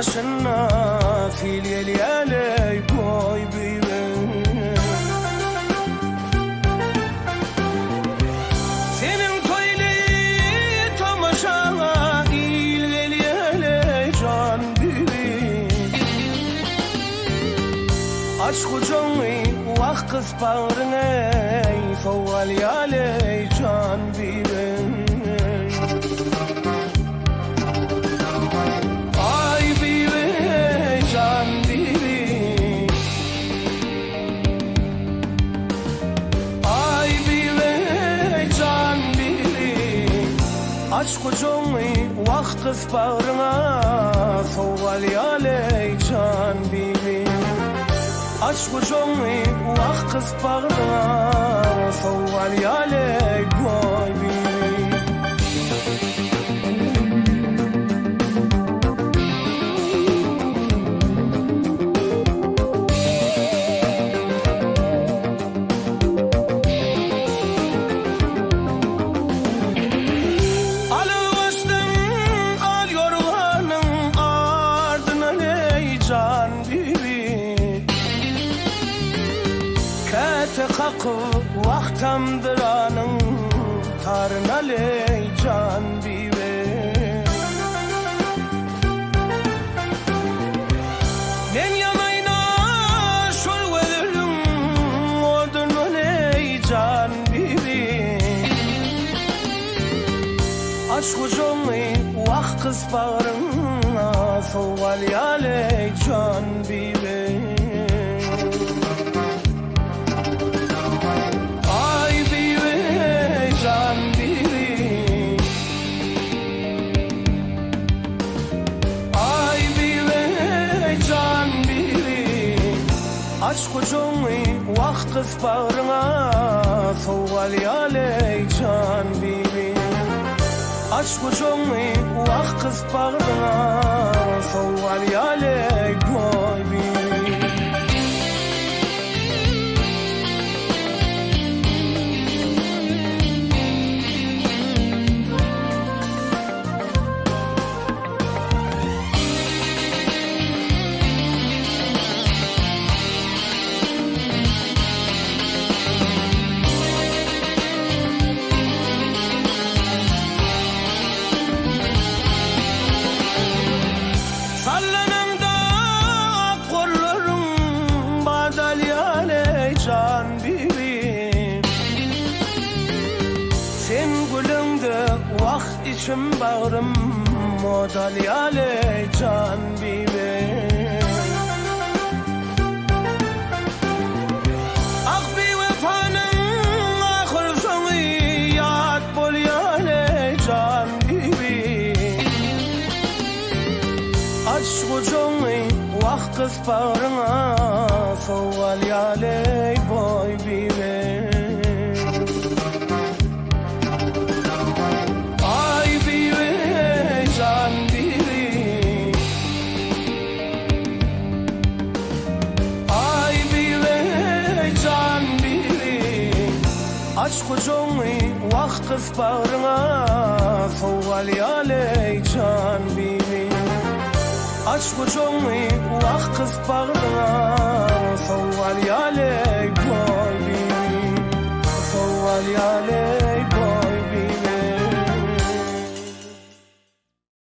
başynda sil gelýäleý boý bibi. Seniň toýly tomaşaňa il gelýäleý jan bibi. Aç gujagyňy wah gys bagryň eý sowalýaleý jan bibi. Aý bibi jan bibi. Aý bibi jan bibi. Aç gujagyňy wah gys bagryňa sowalýaleý jan bibi. Aç gujagyňy wah gys bagryňa sowalýaleý goý bibi. Alyp başdan al ýorganyň ardyna eý jan bibi. Käte kakyp wah tamdyranyň taryna leý jan bibi. Men ýanaýyn-a şol gözeliň oduna leý jan bibi. Aç gujagyňy wah gys bagryňa sowalýa-leý jan bibi. Aý bibi jan bibi. Aý bibi jan bibi. Aç gujagyňy wah gys bagryňa sowalýa-leý jan bibi. Aç gujagyňy wah gys bagryňa sowalýa-leý goý bibi. Sallanaňda ak gollaryň badalýan eý jan bibi. Sen güleňde wah içim bagrym modalýan eý jan bibi. Ah biwepanyň ahyr soňy ýat bolýan eý jan bibi. Aç gujagyňy wah gys bagryňa sowalýan eý boý bibi. Aý bibi jan bibi. Aý bibi jan bibi. Aç gujagyňy wah gys bagryňa sowalýan-eý jan bibi. Aç gujagyňy wah gys bagryňa sowalýan-eý goý bibi. Sowalýan-eý.